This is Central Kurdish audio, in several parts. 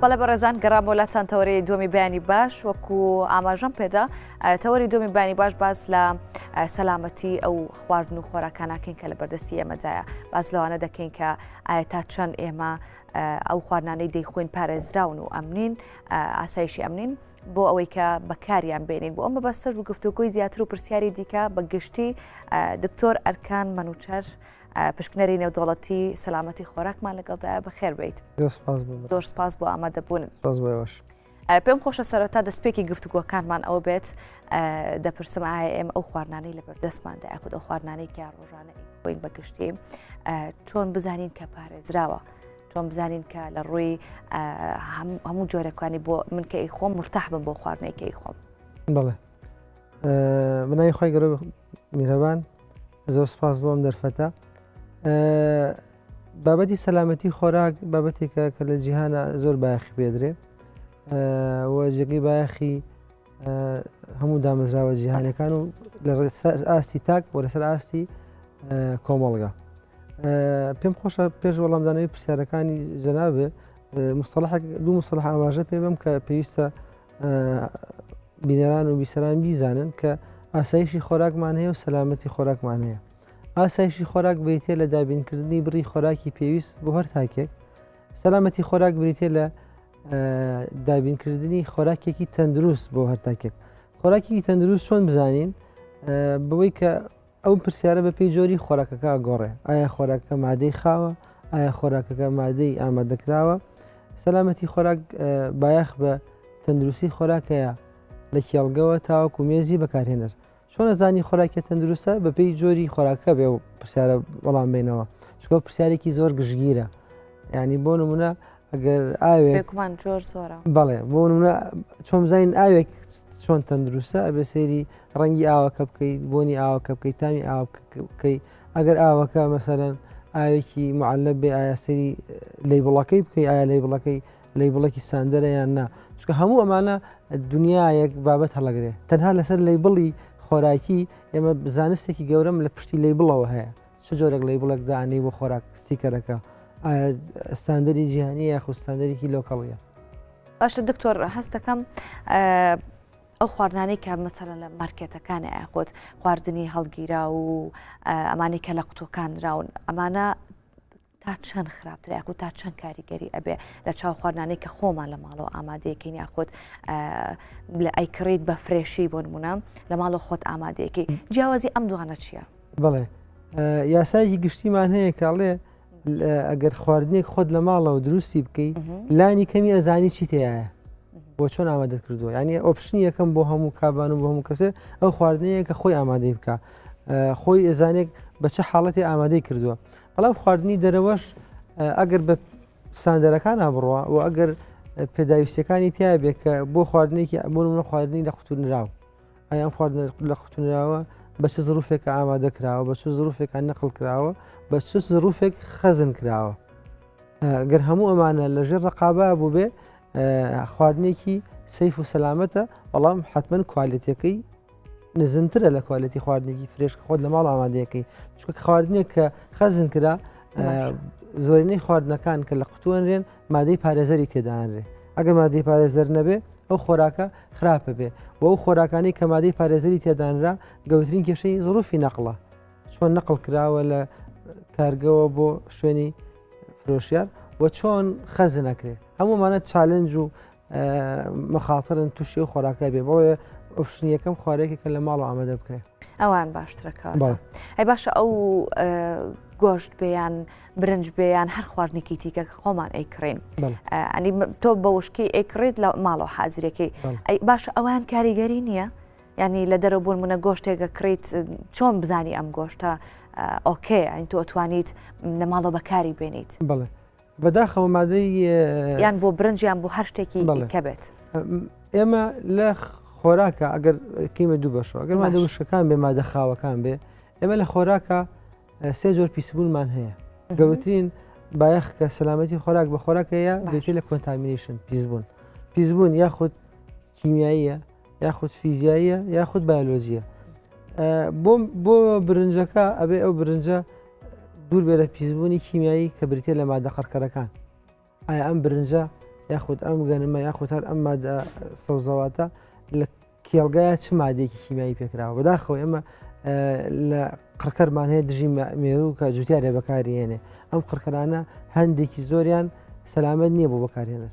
بەڵێ بەڕێزان گەڕام بۆ لاتان تەوەری دووەمی بەیانی باش وەکو ئاماژەم پێدا تەوەری دووەمی بەیانی باش باس لە سەلامەتی ئەو خواردن و خۆراکاناکەین کە لە بەردەستی ئێمەدایە باس لەوانە دەکەین کە ئایا تا چەند ئێمە ئەو خواردنانەی دەیخۆین پارێزراون و ئەمنین ئاسایشی ئەمنین بۆ ئەوەی کە بەکاریان بێنین بۆ ئەم مەبەستەش و گفتوگۆی زیاتر و پرسیاری دیکە بە گشتی دکتۆر ئەرکان مەنوچەر پشکنەری نێودەوڵەتی سەلامەتی خۆراکمان لەگەڵدایە بەخێر بیت زۆر سپاس بۆ ئامادەبوون پێم خۆشە سەرەتا دەستپێکی گفتوگۆکانمان ئەوە بێت دەپرسم ئایا ئێمە ئەو خواردنانەی لە بەردەستماندا یاخود ئەو خواردنانەی کە ڕۆژانە خۆین بە گشتی چۆن بزانین کە پارێزراوە چۆن بزانین کە لە ڕووی هەموو جۆرەکانی بۆ من کە ئی خۆم مرتاح بم بۆ خواردنێکی ئی خۆم بەڵێ بەناوی خی گەورە میرەبان زۆر سپاس بۆ ئەم دەرفەتە بابەتی سەلامەتی خۆراک بابەتێکە کە لە جیهانە زۆر بایەخی پێدرێ و جێگەی بایەخی هەموو دامەزراوە جیهانەکان و لەسەر ئاستی تاک و لەسەر ئاستی کۆمەڵگا پێم خۆشە پێش وەڵامدانەوەی پرسیارەکانی جەنابێ مستەڵحێک دوو مستەڵح ئاماژە پێ بم کە پێویستە بینەران و بیسەران بیزانن کە ئاسایشی خۆراکمان هەیە و سەلامەتی خۆراکمان هەیە ئاسایشی خۆراک بریتە لە دابینکردنی بڕی خۆراکی پێویست بۆ هەر تاکێک سەلامەتی خۆراک بریتە لە دابینکردنی خۆراکێکی تەندروست بۆ هەر تاکێک خۆراکی تەندروست چۆن بزانین بەوەی کە ئەو پرسیارە بە پێی جۆری خۆراکەکە ئەگۆڕێ ئایا خۆراکەکە مادەی خاوە ئایا خۆراکەکە مادەی ئامادەکراوە سەلامەتی خۆراک بایەخ بە تەندروستی خۆراکەیە لە کێڵگەوە تاوەکو مێزی بەکارهێنەر چۆن ئەزانی خۆراکە تەندروستە بە پێی جۆری خۆراکە بێ و پرسیارە وەڵام بینەوە چکە پرسیارێکی زۆر گشتگیرە ینی بۆ نمونە ئەگەر ئاوێک بێگومان جۆر زۆرە. بەڵێ بۆ نمونە چۆن بزانین ئاوێک چۆن تەندروستە ئەبێ سەیری ڕەنگی ئاوەکە بکەیت بۆنی ئاوەکە بکەیت تامی ئاو بکەیت ئەگەر ئاوەکە مەسەلەن ئاوێکی معلب بێ ئایا سەیری label ەکەی بکەی ئایا label ەکەی label ێکی ستاندەرە یان نا چونکە هەموو ئەمانە دنیایەک بابەت هەڵەگرێ تەنها لەسەر label ی خۆراکی ئێمە زانستێکی گەورەم لە پشتی label ەوە هەیە چ جۆرێک label ێک دانەی بۆ خۆراک sticker ەکە ئایا ستاندەری جیهانیە یاخود ستاندەرێکی local یە؟ باشە دکتۆر هەستەکەم ئەو خواردنانەی کە مەسەلەن لە مارکێتەکان یاخود خواردنی هەڵگیرا و ئەمانەی کە لە قوتوەکان دراون ئەمانە تا چەند خراپتر یاخود تا چەند کاریگەری ئەبێ لە چاو خواردنانەی کە خۆمان لە ماڵەوە ئامادەیەکەین یاخود لە ئەیکڕیت بە fresh ی بۆ نمونە لە ماڵەوە خۆت ئامادەیەکەی جیاوازی ئەم دوانە چییە؟ بەڵێ یاسایەکی گشتیمان هەیە کاڵێ ئەگەر خواردنێک خۆت لە ماڵەوە دروستی بکەی لانی کەمی ئەزانی چی تایە بۆ چۆن ئامادەت کردووە ینی option ی یەکەم بۆ هەموو کابان و بۆ هەموو کەسێ ئەو خواردنەیە کە خۆی ئامادەی بکە خۆی ئێزانێک بە چه حاڵەتی ئامادەی کردووە بەڵام خواردنی دەرەوەش ئەگەر بە ستاندەرەکان بڕوا و ئەگەر پێداویستەکانی تیا بێ کە بۆ خواردنێکی بۆ نمونە خواردنی لە قوتونراو ئایا ئەم خواردنە لە قوتونراوە بە چ زروفێکە ئامادە کراوە بە چ زروفێکە نەقل کراوە بە چ زروفێک خەزن کراوە گەر هەموو ئەمانە لەژێر ڕقابە بوو بێ خواردنێکی safe و سەلامەتە بەڵام حتمما quality ەکەی نزمترە لە quality خواردنێکی fresh کە خۆت لە ماڵ ئامادەیەکەی چونکە خواردنێک کە خەزن کرا زۆرینەی خواردنەکان کە لە قوتوەنرێن مادەی پارێزەری تێدانرێ ئەگەر مادەی پارێزەر نەبێ ئەو خۆراکە خراپە بێ و ئەو خۆراکانی کە مادەی پارێزەری تێدانرا گەورترین کێشەی زروفی نەقڵە چۆن نەقڵ کراوە لە کارگەوە بۆ شوێنی فرۆشیار و چۆن خەزن ئەکرێ هەموومانە challenge و مەخاترن تووشی ئەو خۆراکە بێ بۆیە option ی یەکەم خۆراکێکە لە ماڵەوە ئامادە بکرێ ئەوان باشترەکە ئەی باشە ئەو گۆشت بێیان برنج بێیان هەر خواردنێکی تیکە کە خۆمان ئەیکڕین ئەنی تۆ بە وشکی ئەیکڕیت لە ماڵەوە حازرەکەی ئەی باشە ئەوان کاریگەری نییە ینی لە دەرەوە بۆ نمونە گۆشتێکە کڕیت چۆن بزانی ئەم گۆشتە okay ئەین تۆ توانیت لە ماڵەوە بەکاری بێنیت بڵێ بەداخەوە مادەی یان بۆ برنج یان بۆ هەر شتێکی کە بێت. ئێمە لە خۆراکە ئەگەر کەیمە دوو بەشەوە ئەگەر مادە وشکەکان بێ مادە خاوەکان بێ ئێمە لە خۆراکە سێ جۆر پیسبوونمان هەیە گەورەترین بایەخ کە سەلامەتی خۆراک بە خۆراکەیە بێتێ لە contamination پیسبوون پیسبوون یاخود کیمیاییە یاخود فیزیاییە یاخود بایۆلۆجیە بۆ بۆ برنجەکە ئەبێ ئەو برنجە دوور بێ لە پیسبوونی کیمیایی کە بریتە لە مادە قڕکەرەکان ئایا ئەم برنجە یاخود ئەم گەنمە یاخود هەر ئەم مادە سەوزەواتە لە کێڵگایە چ مادەیەکی کیمیایی پێکراوە بەداخەوە ئێمە لە قڕکەرمان هەیە دژی مێرو کە جوتیارێ بەکاریێنێ ئەم قڕکەرانە هەندێکی زۆریان سەلامەت نییە بۆ بەکارهێنەر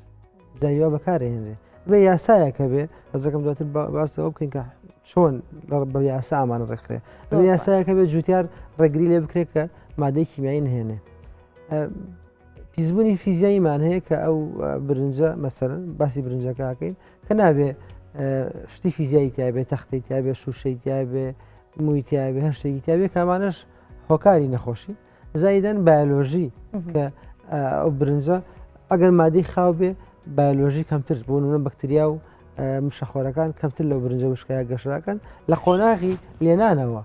جاریوا بەکارهێنرێ بێ یاسایەکە بێ حەزەکەم دواتر باسەوە بکەین کە چۆن بە یاسا ئەمانە ڕێکخرێ بە یاسایەکە بێ جوتیار ڕێگری لێ بکرێت کە مادەی کیمیایی نهێنێ پیسبوونی فیزیاییمان هەیە کە ئەو برنجە مەسەرن باسی برنجەکەکەین کە نابێ شتی فیزیایی تیاابێ تەختەی تیاابێ شوشەی تیاابێ مووی تیاابێ هەر شتێکی تیاابێ کامانەش هۆکاری نەخۆشی زایدەن بایۆلۆژی کە ئەو برنجە ئەگەر مادەی خاو بێ بایۆلۆژی کەمتر بۆ نمونە بەکتریا و مشەخۆرەکان کەمتر لەو برنجە وشکایە گەشەکەن لە قۆناغی لێنانەوە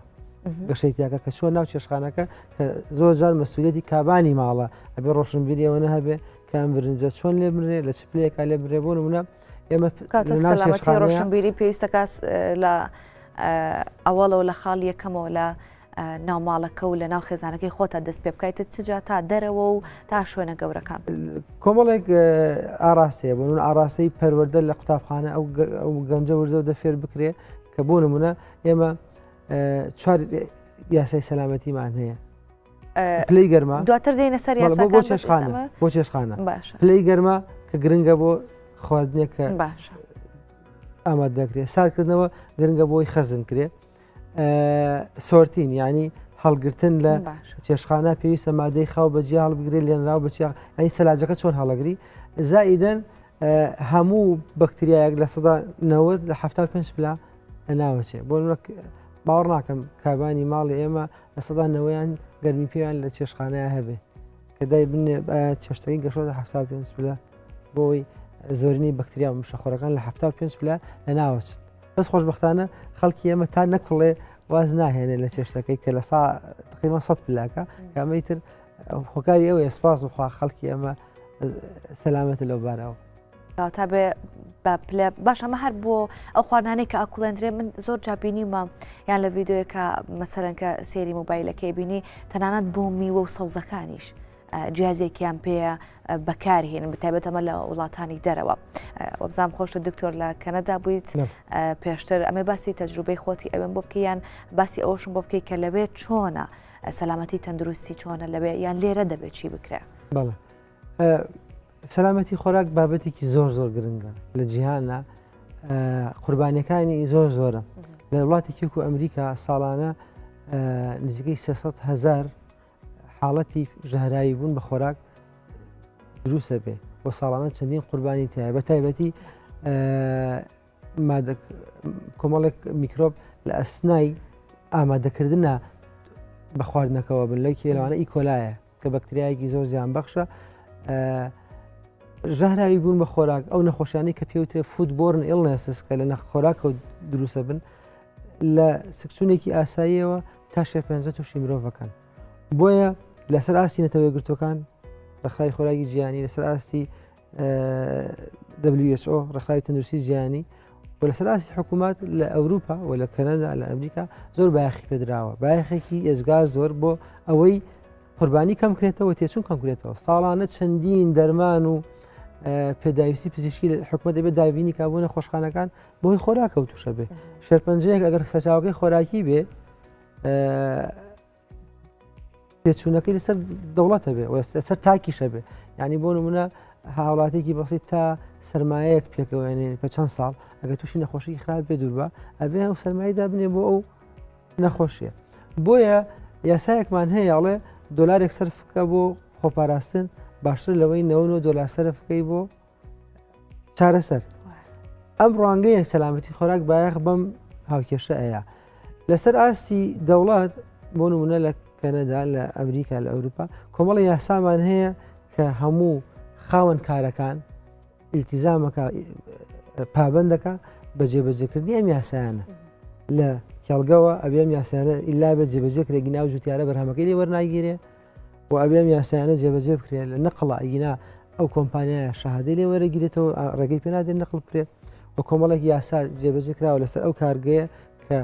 گەشەی تیاکە کە چوە ناو چێشخانەکە کە زۆر جار مەسوولەتی کابانی ماڵە ئەبێ ڕۆشنبیری ئەوە نەهەبێ کە ئەم برنجە چۆن لێ بنرێ لە چ پلەیەکا لێ بنرێ بۆ نمونە ئێمە سەلامەتی ڕۆشنبیری پێویستە کاس لە ئەوەڵەوە لە خاڵ یەکەمەوە لە ناو ماڵەکە و لە ناو خێزانەکەی خۆتا دەست پێ بکەیت چجا تا دەرەوە و تا شوێنە گەورەکان. کۆمەڵێک ئاراستەیە بۆ نمونە ئاراستەی پەروەردە لە قوتابخانە ئەو گەنجە وردە دە فێر بکرێ کە بۆ نمونە ئێمە چوار یاسای سەلامەتیمان هەیە پلەی گەرما دواتر دێنە سەر بۆ چێشخانە بۆ چێشخانە پلەی گەرما کە گرنگە بۆ خواردنێک کە باشە ئاماد دەکرێت سارکردنەوە گرنگە بۆی خەزن کرێ sorting ینی هەڵگرتن لە چێشخانە پێویستە مادەی خاو بەجیا هەڵبگرێت لێنراو بەچیا ئەی سەلاجەکە چۆن هەڵەگری زائیدەن هەموو بەکتریایەک 90% لە 75 پلە ناوەچێ بۆ باوەڕ ناکەم کابانی ماڵی ئێمە لە نەوەیان گەرمی پێیان لە چێشخانەیە هەبێ کە دای بنێ چێشتەکەی گەشتۆتە 75 پلە بۆی زۆرینەی بەکتریا و مشەخۆرەکان لە 75 پلە لە ناوەچن بەس خۆشببختانە خەڵکی ئێمە تا نەکوڵێ واز ناهێنێ لە چێشتەکەی کە لە سا تقریبا 100 پلاکە کامەی تر هۆکاری ئەوەیە سپاس بخوا خەڵکی ئەمە سەلامەتە لەو بارەوە. تا بێ بە پلە باش ئەمە هەر بۆ ئەو خواردنانەی کە ئەکوڵێندرێ من زۆر جا بینیومە یان لە ڤیددیوەکە مەسەرەن کە سێری مۆبایلەکەی بینی تەنانەت بۆ میوە و سەوزەکانیش جیازێکیان پێیە بەکارهێنن بەتایبەت ئەمە لە وڵاتانی دەرەوە وەبزانام خۆشت دکتۆر لە کەنەدا بوویت پێشتر ئەمێ باسی تەجروبەی خۆتی ئەوێن بۆ بکەیان باسی ئەوشم بۆ بکەیت کە لەوێ چۆنە سەلامەتی تەندروستی چۆنە لەوێ یان لێرە دەبێت چی بکرێ؟ بەڵێ سەلامەتی خۆراک بابەتێکی زۆر زۆر گرنگە لە جیهانە قوربانیەکانی زۆر زۆرە لە وڵاتێکی وەکو ئەمریکا ساڵانە نزیکەی 300 هزار حاڵەتی ژەهراوی بوون بە خۆراک دروستە بێ و ساڵانە چەندین قوربانی تایە بە تایبەتی کۆمەڵێک میکرۆب لە ئەسنای ئامادەکردە بە خواردنەکەەوە بن لە کێلوانە E. coli یە کە بەکتریایەکی زۆر زیان بەخشە ژەهراوی بوون بە خۆراک ئەو نەخۆشیانی کە پێوترێ foodborne illnesses کە لە نەخۆراکە دروستە بن لە سکچونێکی ئاساییەوە تا شێرپەنجە تووشی مرۆڤەکان بۆیە لەسەر ئاستی نەتەوە یەکگرتووەکان ڕێکخراوی خۆراکی جیهانی لەسەر ئاستی WHO ڕێکخراوی تەندروستی جیهانی و لەسەر ئاستی حکوومەت لە ئەوروپا و لە کەنەدا لە ئەمریکا زۆر بایەخی پێدراوە بایەخێکی ئێجگار زۆر بۆ ئەوەی قوربانی کەم کرێتەوە تێچون کەم کرێتەوە ساڵانە چەندین دەرمان و پێداویستی پزیشکی حکومت دەبێت دابینی کا بۆ نەخۆشخانەکان بۆی خۆراکە و تووشە بێ شێرپەنجەیەک ئەگەر سەرچاوەکەی خۆراکی بێ تێچوونەکەی لەسەر دەوڵەتە بێ لەسەر تاکیشە بێ یعنی بۆ نمونە هاوڵاتێکی بەسیت تا سرمایەک پێکەوەێنێ بە چەند ساڵ ئەگە تووشی نەخۆشی خراپ بێ دووربە ئەبێ ئەو سرمایدا بنێ بۆ ئەو نەخۆشیە بۆیە یاسایەکمان هەیە ئەڵێ دۆلارێک سەرف بکە بۆ خۆپاراستن باشتر لەوەی 99 دۆلار سەرف بکەی بۆ چارەسەر ئەم ڕوانگەیە سەلامەتی خۆراک بایەخ بەم هاوکێشە ئەیە لەسەر ئاستی دەوڵەت بۆ نمونە لە کەنەدا لە ئەمریکا لە ئەوروپا کۆمەڵی یاسامان هەیە کە هەموو خاوەن کارەکان ئیلتیزامەکە پابندەکە بە جێبەجێکردنی ئەم یاسایانە لە کێڵگەوە ئەبێ ئەم یاسایانە ئیلا بە جێبەجێ کرێ گینا و جوتیارە بەرهەمەکەی لێ وەرناگیرێ و ئەبێ ئەم یاسایانە جێبەجێ بکرێت لە نەقڵە ئەگینا ئەو کۆمپانیایە شەهادەی لێ وەرەگیرێتەوە ڕێگەی پێ نادرێت نەقل بکرێت و کۆمەڵێک یاسا جێبەجێ کراوە لەسەر ئەو کارگەیە کە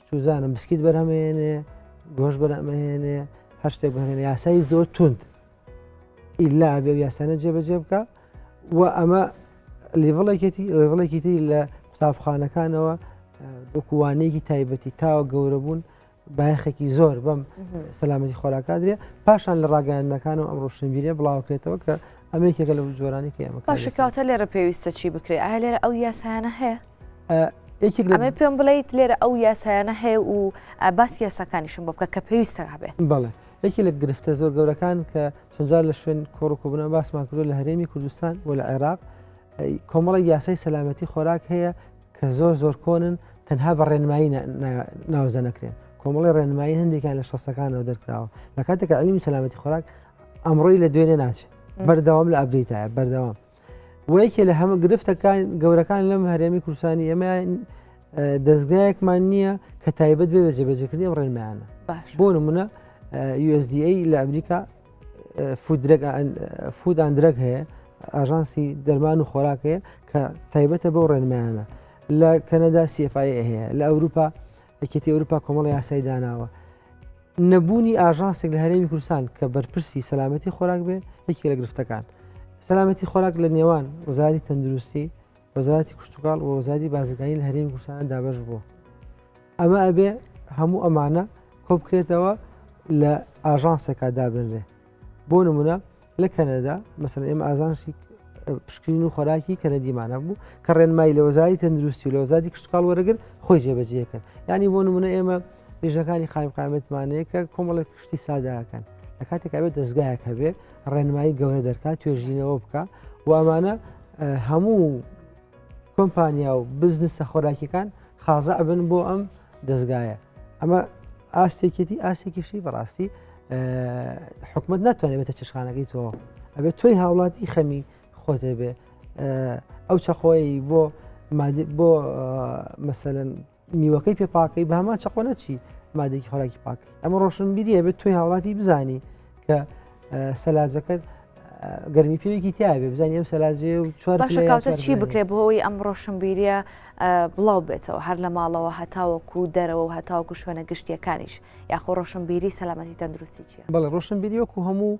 چوزانم بسکیت بەرهەمێنێ گۆش بەرهەمهێنێ هەر شتێک بەرهێنێ یاسایی زۆر توند ئیلا ئەبێ یاسانە جێبەجێ بکە. و ئەمە level ێکێتی level ێکی تری لە قوتابخانەکانەوە وەکووانەیەکی تایبەتی تاوە گەورە بوون بایەخێکی زۆر بەم سەلامەتی خۆراکادرێ پاشان لە ڕاگەیاندنەکان و ئەم ڕۆشنبیریە بڵاوکرێتەوە کە ئەمە یەکێکە لەو جۆرانی کە ئێمە باشە کەواتە لێرە پێویستە چی بکرێ ئایا لێرە ئەو یاسایانە هەیە؟ یەکێک لە ئەمە پێم بڵیت لێرە ئەو یاسایانە هەیە و باسی یاساکانیشم بۆ بکە کە پێویستە هەبێ. بەڵێ یەکێ لە گرفتە زۆر گەورەکان کە چەندجار لە شوێن کۆڕ و کۆبوونەوە باسمان کردو لە هەرێمی کوردستان و لە عێراق کۆمەڵێک یاسای سەلامەتی خۆراک هەیە کە زۆر زۆر کۆنن تەنها بە ڕێنمایی ناوزە نەکرێن کۆمەڵی ڕێنمایی هەندێکیان لە شەستەکانەوە دەرکراوە لە کاتێکە عیلمی سەلامەتی خۆراک ئەمڕۆی لە دوێنێ ناچێت بەردەوام لە update ایە بەردەوام وەیەکێ لە هەمە گرفتەکان گەورەکان لەم هەرێمی کوردستانی ئێمە دەستگایەکمان نییە کە تایبەت بێ بە جێبەجێکردنی ئەم ڕێنمایانە بۆ نمونە USDA لە ئەمریکا Food and Drug هەیە ئاژانسی دەرمان و خۆراک هەیە کە تایبەتە بەو ڕێنمایانە لە کەنەدا CFIA هەیە لە ئەوروپا یەکێتی ئەوروپا کۆمەڵی یاسای داناوە نەبوونی ئاژانسێک لە هەرێمی کوردستان کە بەرپرسی سەلامەتی خۆراک بێ یەکێک لە گرفتەکان سەلامەتی خۆراک لە نێوان وەزارەتی تەندروستی وەزارەتی کشتتوکاڵ و وەزارەتی بازرگانی لە هەرێمی کوردستان دابەش بووە ئەمە ئەبێ هەموو ئەمانە کۆبکرێتەوە لە ئاژانسێکا دابنرێ بۆ نمونە لە کەنەدا مەسەن ئێمە ئاژانسی پشکنین و خۆراکی کەنەدیمانە بوو کە ڕێنمایی لە وەزاری تەندروستی و لە وەزاری کشتتوکاڵ وەرەگر خۆی جێبەجێکرد ینی بۆ نمونە ئێمە لیژنەکانی قایم قامەتمانەیە کە کۆمەڵێک شتی ساداکەن لە کاتێک ئەبێت دەستگایەک هەبێ ڕێنمایی گەورە دەرکات توێژینەوە بکە و ئەمانە هەموو کۆمپانیا و بزنسە خۆراکیەکان خازع بن بۆ ئەم دەستگایە ئەمە ئاستێکێتی ئاستێکیشی بەڕاستی حکومت ناتوانێت بێتە چێشخانەکەی تۆ ئەبێت تۆی هاوڵاتی خەمی خۆتێ بێ ئەو چەقۆی بۆ بۆ مەسەن میوەکەی پێ پاکەی بە هەمان چەقۆ نەچی مادێکی خۆراکی پاک ئەمە ڕۆشنبیریە بێت تۆی هاوڵاتی بزانی کە سەلاجەکەت گەرمی پێوێکی تیاێ بزانانی ئەم سەلاجەیە و چوار باشە کاتە چی بکرێ بۆ ئەوەی ئەم ڕۆشنبیریە بڵاو بێتەوە هەر لە ماڵەوە هەتاوەکو دەرەوە و هەتاوەکو شوێنە گشتیەکانیش یاخۆ ڕۆشنبیری سەلامەتی تەندروستی چیە؟ بەڵێ ڕۆشنبیری وەکو هەموو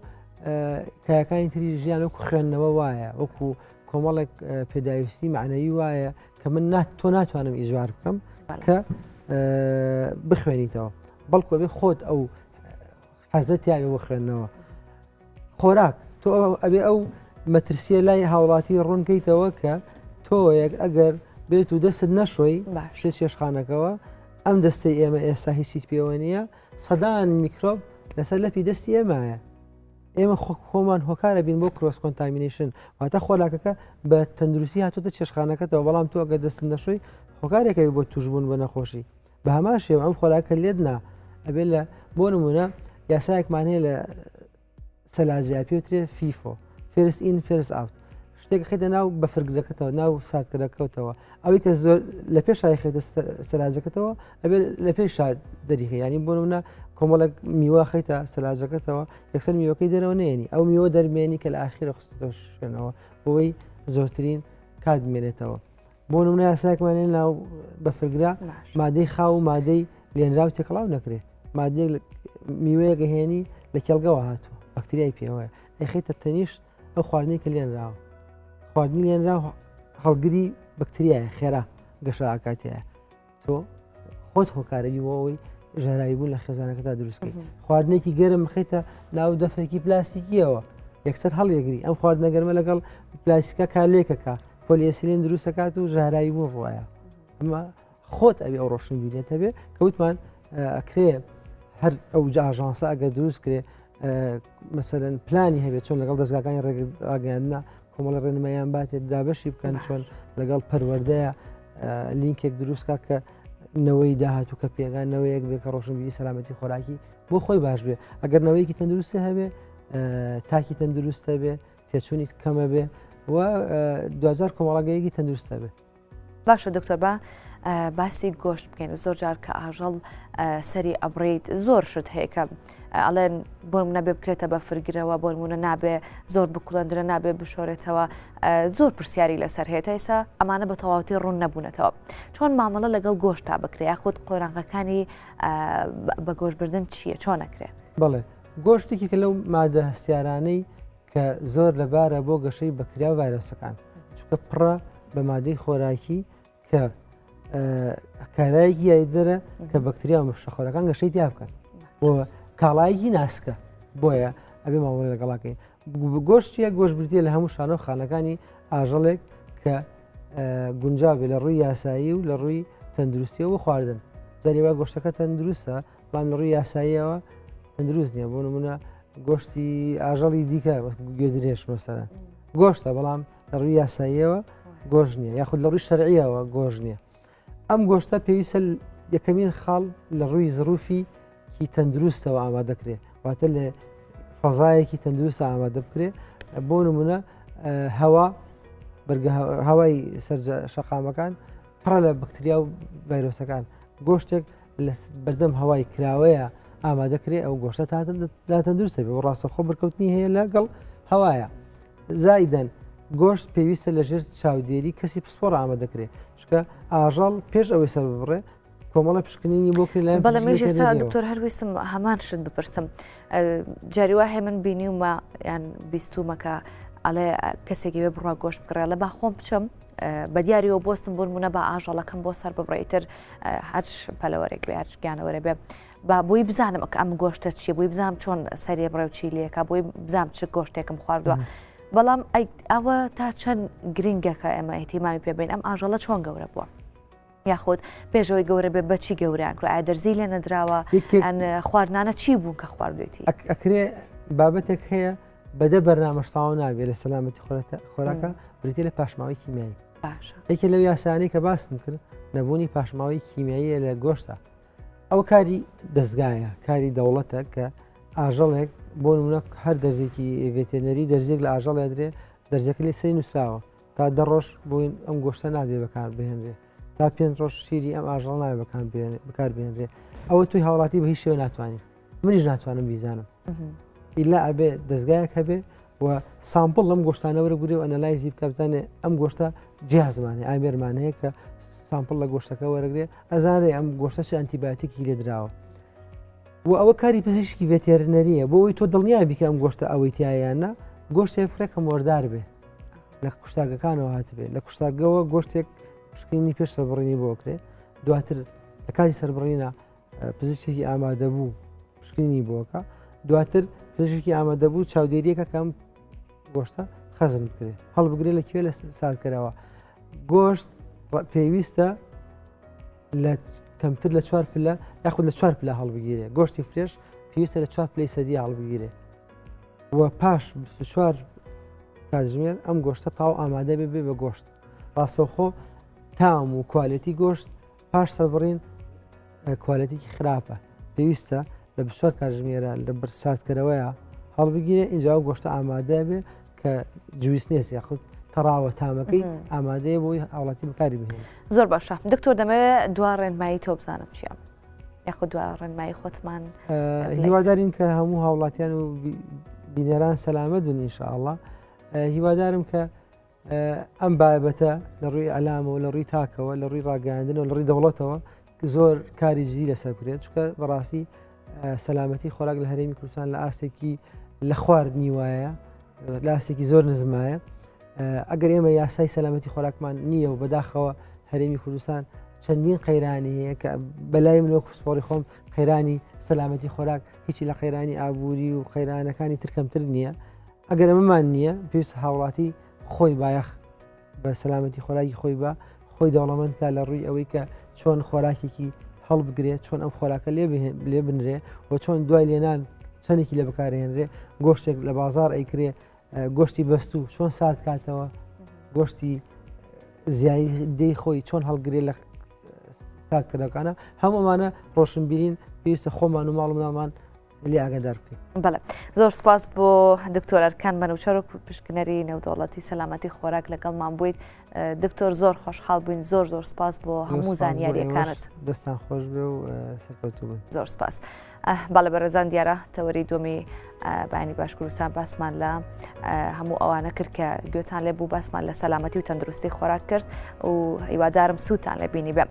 کایەکانی تری ژیان وەکو خوێندنەوە وایە وەکو کۆمەڵێک پێداویستی معنەوی وایە کە من تۆ ناتوانم ئیجبار بکەم کە بخوێنیتەوە بەڵکو ئەبێ خۆت ئەو حەزە تیاوێ بۆ خوێندنەوە خۆراک تۆ ئەبێ ئەو مەترسیە لای هاوڵاتی ڕوونکەیتەوە کە تۆ یەک ئەگەر بێت و دەستت نەشۆی شێ چێشخانەکەەوە ئەم دەستەی ئێمە ئێستا هیچیت پێوە نییە سەدان میکرۆب لەسەر لەپی دەستی ئێمایە ئێمە خۆمان هۆکارە بین بۆ cross contamination واتە خۆراکەکە بە تەندروستی هاتوتە چێشخانەکەتەوە بەڵام تۆ ئەگەر دەستت نەشۆی هۆکارێکە بۆ توشبوون بە نەخۆشی بە هەمان شێوە ئەم خۆراکە لێت نا ئەبێت لە بۆ نمونە یاسایەکمان هەیە لە سەلاجیا پێوترێ FIFO first in first out شتێک خێتە ناو بەفرگرەکەتەوە ناو ساردکەرەکەوتەوە ئەوەی کە زۆر لە پێش خێتە سەلاجەکەتەوە ئەبێت لە پێش دەریخە ینی بۆ نمونە کۆمەڵێک میوە خیتە سەلاجەکەتەوە یەکسەر میوەکەی دەرەوە نێنی ئەو میوە دەرمێنی کە لە ئاخیرە خستەوە شوێنەوە بۆی زۆرترین کات بمێنێتەوە بۆ نمونە یاسایەکمان هەیە ناو بەفرگرا مادەی خاو و مادەی لێنراو تێکەڵاو نەکرێ مادەیەک میوەیەک هێنی لە کێڵگەوە هاتووە بەکتریای پێوەیە ئەخیتە تەنیشت ئەو خواردنەی کە لێنراوە خواردنی لێنراو هەڵگری بەکتریایە خێرا گەشە ئاکاتەیە تۆ خۆت هۆکارەبی بۆ ئەوەی ژەهراوی بوون لە خێزانەکەدا دروستکەی خواردنێکی گەرم بخیتە ناو دەفرێکی پلاستیکیەوە یەکسەر هەڵیەگری ئەم خواردنە گەرمە لەگەڵ پلاستیکە کارلێکەکە پۆلیئەسیلین دروستەکات و ژەهراوی بوون ڕواە ئەمە خۆت ئەوی ئەو ڕۆشنبیریەت هەبێ کەوتمان ئەکرێ هەر ئەو ئاژانسە ئەگەر دروست کرێ مەسەرەن پلانی هەبێت چۆن لەگەڵ دەستگاکانی ڕێگەیاندنا کۆمەڵە ڕێنمایان باتێت دابەشی بکەن چۆن لەگەڵ پەروەردەیە لینکێک دروستکە کە نەوەی داهاتوو کە پێگان نەوەیەک بێ کە ڕۆشنبیری سەلامەتی خۆراکی بۆ خۆی باش بێ ئەگەر نەوەیەکی تەندروستی هەبێ تاکی تەندروستە بێ تێچوونی کەمە بێ و دوجار کۆمەڵگەیەکی تەندروستە بێ. باشە دکتۆر با باسی گۆشت بکەین و زۆر جار کە ئاژەڵ سەری ئەبڕیت زۆر شت هەیە کە ئەڵێن بۆ نەبێ بکرێتە بە فرگرەوە بۆ نمونە نابێ زۆر بکوڵندرە نابێ بشۆرێتەوە زۆر پرسیاری لەسەر هەیە تا ئێستا ئەمانە بە تەواوەتی ڕوون نەبوونەتەوە چۆن مامەڵە لەگەڵ گۆشتا بکرێ یاخود قۆناغەکانی بە گۆشتبردن چییە چۆن ئەکرێ؟ بەڵێ گۆشتێکی کە لەو مادە هەستیارانەی کە زۆر لەبارە بۆ گەشەی بەکتریا و ڤایرۆسەکان چونکە پڕە بە مادەی خۆراکی کە کارایەکی یاریدەرە کە بەکتریا و مشەخۆرەکان گەشەی تیا بکەن بۆ کاڵایەکی ناسکە بۆیە ئەبێ مامەڵە لەگەڵاکەین گۆشت چیە گۆشت بریتیە لە هەموو شانە و خانەکانی ئاژەڵێک کە گونجاوێ لە ڕووی یاسایی و لە ڕووی تەندروستیەوە خواردن جاری وا گۆشتەکە تەندروستە بەڵام لە ڕووی یاساییەوە تەندروست نییە بۆ نمونە گۆشتی ئاژەڵی دیکە گوێدرێژ مەسەرەن گۆشتە بەڵام لە ڕووی یاساییەوە گۆش نییە یاخود لە ڕووی شەرعیەوە گۆش نییە ئەم گۆشتە پێویستە یەکەمین خاڵ لە ڕووی زروفی کی تەندروستەوە ئامادەکرێ واتە لە فەزایەکی تەندروست ئامادە بکرێ بۆ نمونە هەوا بەرگە هەوای سەرجە شەقامەکان پڕە لە بەکتریا و ڤایرۆسەکان گۆشتێک لە بەردەم هەوای کراوەیە ئامادەکرێ ئەو گۆشتە تاتەندروستە بێ و ڕاستەخۆ بەرکەوتنی هەیە لەگەڵ هەوایە زائیدەن گۆشت پێویستە لەژێر چاودێری کەسی پسپۆڕ ئامادەکرێ چونکە ئاژەڵ پێش ئەوەی سەر ببڕێ کۆمەڵە پشکنینی بۆ کرێ لایەن بەڵێ منیش ئێستا دکتۆر هەر ویستم هەمان شت بپرسم جاری وا هەیە من بینیومە یان بیستومە کە ئەڵێ کەسێکی وێ بڕوا گۆشت بکڕێ لە با خۆم بچم بە دیاریەوە بۆستم بۆ نمونە بە ئاژەڵەکەم بۆ سەر ببڕێ ئیتر هەرچ پەلەوەرێک بێ هەرچ گیانەوەرێ بێ با بۆی بزانم کە ئەم گۆشتە چییە بۆی بزانم چۆن سەرێ بڕێ و چی لێکا بۆی بزانم چ گۆشتێکم خواردووە بەڵام ئەوە تا چەند گرنگە کە ئێمە ئیهتیمامی پێ بین ئەم ئاژەڵە چۆن گەورە بووە یاخود پێشەوەی گەورە بێ بەچی گەوریان کرد ئایا دەرزی لێ نەدراوە خواردنانە چی بوون کە خواردوێتی ئەکرێ بابەتێک هەیە بەدە بەرنامەش تەواو نابێت لە سەلامەتی خۆراکە بریتە لە پاشماوەی کیمیایی یەکێ لەو یاسانەی کە باسم کرد نەبوونی پاشماوەی کیمیاییە لە گۆشتە ئەو کاری دەستگایە کاری دەوڵەتە کە ئاژەڵێک بۆ نمونە هەر دەرزێکی ڤێتێنەری دەرزێک لە ئاژەڵ درێ دەرزەکە لێ سەری نووسراوە تا دە ڕۆژ بۆین ئەم گۆشتە نابێ بەکار بهێنرێ تا پێنج ڕۆژ شیری ئەم ئاژەڵ نابێ بەکار بهێنرێ ئەوە توی هاوڵاتی بە هیچ شێوە ناتوانانی منیش ناتوانم بیزانم ئیلا ئەبێ دەستگایەک هەبێ و sample لەم گۆشتانە وەرەگرێ و analyze ی بکە بزانێ ئەم گۆشتە جیازمانێ ئامێرمان هەیە کە sample لە گۆشتەکە وەرەگرێ ئەزانێ ئەم گۆشتە چه ئەنتیبیۆتیکی لێ دراوە و ئەوە کاری پزیشکی veterinary یە بۆ ئەوی تۆ دڵنیا بیکە ئەم گۆشتە ئەوەی تایانە گۆشتێک بکرێ کە مۆردار بێ لە کوشتارگەکانەوە هاتبێ لە کوشتارگەوە گۆشتێک پشکنینی پێش سەربڕینی بۆ کرێ دواتر لە کاتی سەربڕینە پزیشکێکی ئامادەبوو پشکنینی بۆکە دواتر پزیشکی ئامادەبوو چاودێریەکە کەم گۆشتە خەزن بکرێت هەڵبگرێت لە کوێ لە ساردکەرەوە گۆشت پێویستە لە کەمتر لە چوار پلە یاخود لە چوار پلە هەڵبگیرێ گۆشتی fresh پێویستە لە چوار پلەی سەدی هەڵبگیرێ و پاش 24 کاتژمێر ئەم گۆشتە تاو ئامادە بێ بێ بە گۆشت ڕاستەوخۆ تام و quality گۆشت پاش سەربڕین quality ێکی خراپە پێویستە لە 24 کاتژمێرە لە ساردکەرەوەیە هەڵبگیرێ اینجا ئەو گۆشتە ئامادە بێ کە juiciness یاخود تەڕاوە تامەکەی ئامادەیە بۆی هاوڵاتی بەکاری بهێنێت. زۆر باشە دکتۆر دەمەوێت دوا ڕێنمایی تۆ بزانم چییە یاخود دوا ڕێنمایی خۆتمان هیوادارین کە هەموو هاوڵاتیان و بینەران سەلامەت بن ئینشاءڵڵا هیوادارم کە ئەم بابەتە لە ڕووی ئەلامەوە لە ڕووی تاکەوە لە ڕووی ڕاگەیاندنەوە لە ڕووی دەوڵەتەوە زۆر کاری جدی لەسەر بکرێت چونکە بەڕاستی سەلامەتی خۆراک لە هەرێمی کوردستان لە ئاستێکی لە خواردنی وایە لە ئاستێکی زۆر نزمایە ئەگەر ئێمە یاسای سەلامەتی خۆراکمان نییە و بەداخەوە هەرێمی کوردستان چەندین قەیرانی هەیە کە بەلای من وەک پسپۆڕی خۆم قەیرانی سەلامەتی خۆراک هیچی لە قەیرانی ئابووری و قەیرانەکانی تر کەمتر نییە ئەگەر ئەمەمان نییە پێویست هاوڵاتی خۆی بایەخ بە سەلامەتی خۆراکی خۆی بە خۆی دەوڵەمەند کا لە ڕووی ئەوەی کە چۆن خۆراکێکی هەڵبگرێت چۆن ئەم خۆراکە لێ لێ بنرێ و چۆن دوای لێنان چەندێکی لە بەکارهێنرێ گۆشتێک لە بازار ئەیکرێ گۆشتی بەستوو چۆن سارد کاتەوە گۆشتی زیایی دەی خۆی چۆن هەڵگرێ لە ساردکردنەکانە هەموومانە ڕۆشنبیرین پێویستە خۆمان و ماڵ مناڵمان لێ ئاگادار بکەین. بەڵێ زۆر سپاس بۆ دکتۆر ئەرکان مەنوچەر و پشکنەری نێودەوڵەتی سەلامەتی خۆراک لەگەڵمان بوویت دکتۆر زۆر خۆشحاڵ بووین زۆر زۆر سپاس بۆ هەموو زانیاریەکانت دەستان خۆش بێ و سەرکەوتوو بن زۆر سپاس. بەڵێ بەڕێزان دیارە تەوەری دووەمی بەیانی باش کوردستان باسمان لە هەموو ئەوانە کرد کە گوێتان لێ بوو باسمان لە سەلامەتی و تەندروستی خۆراک کرد و هیوادارم سوودتان لێ بینی بێ.